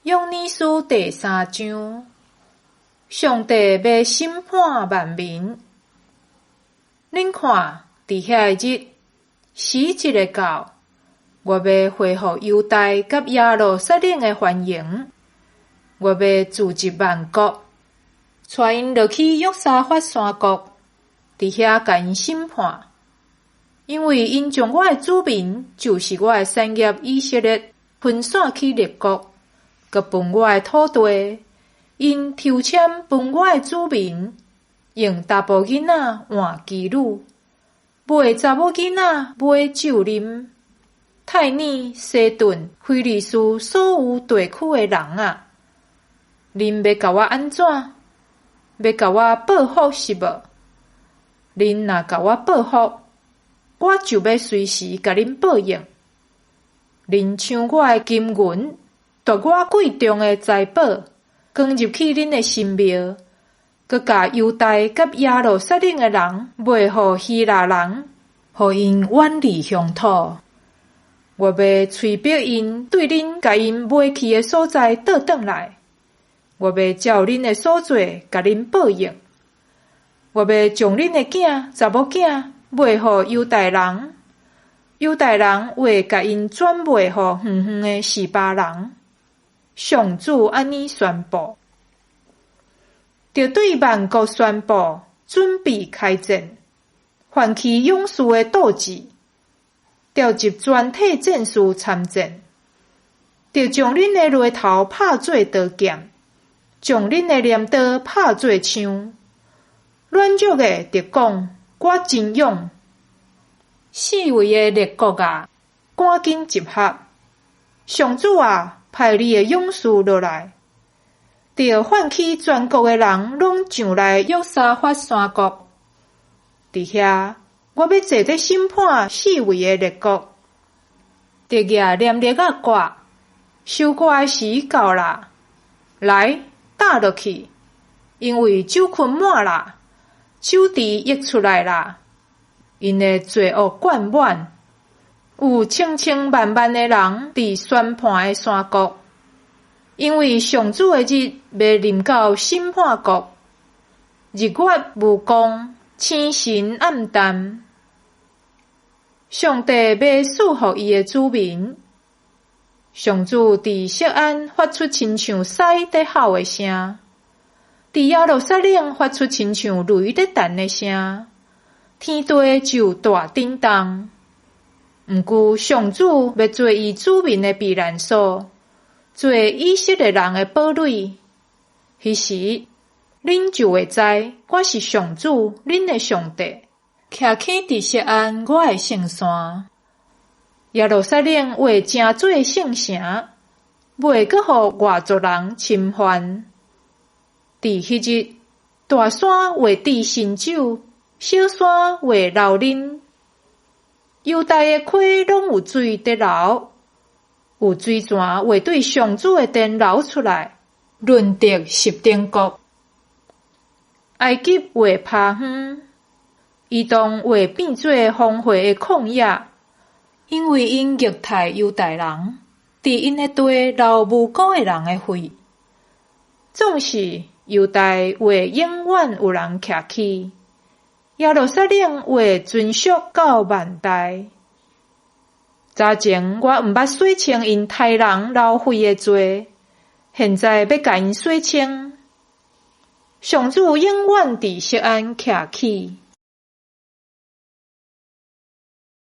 勇女書第三章，上帝欲審判萬民。恁看，佇遐个日，時節會到，我欲恢復猶大佮耶路撒冷的繁榮。我欲聚集萬國，帶𪜶落去約沙法山谷，佇遐共𪜶審判。因為𪜶將我的子民，就是我的產業以色列，分散去列國，閣分我的土地。𪜶抽籤分我的子民，用查埔囡仔換妓女，賣查某囡仔買酒啉。泰爾、西頓、非利士所有地區的人啊，恁欲共我按怎？欲共我報復是無？恁若共我報復，我就欲隨時共恁報應。恁搶我的金銀，奪我貴重的財寶，扛入去恁的神廟，閣共猶大佮耶路撒冷的人賣予希臘人，予𪜶遠離鄉土。我欲催逼𪜶對恁共𪜶賣去的所在倒轉來。我欲照恁的所做，共恁報應。我欲將恁的囝、查某囝賣予猶大人，猶大人會共𪜶轉賣予遠遠的示巴人。上主按呢宣布，著對萬國宣布，準備開戰，喚起勇士的鬥志，調集全體戰士參戰，著將恁的犁頭拍做刀劍，將恁的鐮刀拍做槍。軟弱的著講：我真勇！四圍的列國啊，趕緊集合！上主啊，派你的勇士落來，著喚起全國的人攏上來約沙法山谷。佇遐，我欲坐咧審判四圍的列國，著舉鐮礫仔割，收割的時到啦！來，打落去，因為酒樽滿啦，酒池溢出來啦，𪜶的罪惡灌滿，有千千萬萬的人佇宣判的山谷，因為上主的日欲臨到審判國，日月無光，星辰暗淡。上帝欲賜福伊的子民。上主佇錫安發出親像獅佇吼的聲，佇耶路撒冷發出親像雷咧彈的聲，天地就大震動。毋過上主欲做伊子民的避難所，做以色列人的堡壘。彼時，恁就會知我是上主，恁的上帝，徛起佇錫安我的聖山。耶路撒冷會成做聖城，袂閣予外族人侵犯。佇彼日，大山會滴新酒，小山會流奶。猶大的溪攏有水佇流，有水泉會對上主的殿流出來，潤澤什丁國。埃及會趴園，以東會變做荒廢的曠野，因為𪜶虐待猶大人，佇𪜶的地流無辜的人的血。總是猶大會永遠有人徛起，耶路撒冷會存續到萬代。早前我毋捌洗清𪜶刣人流血的罪，現在欲共𪜶洗清。上主永遠佇錫安徛起。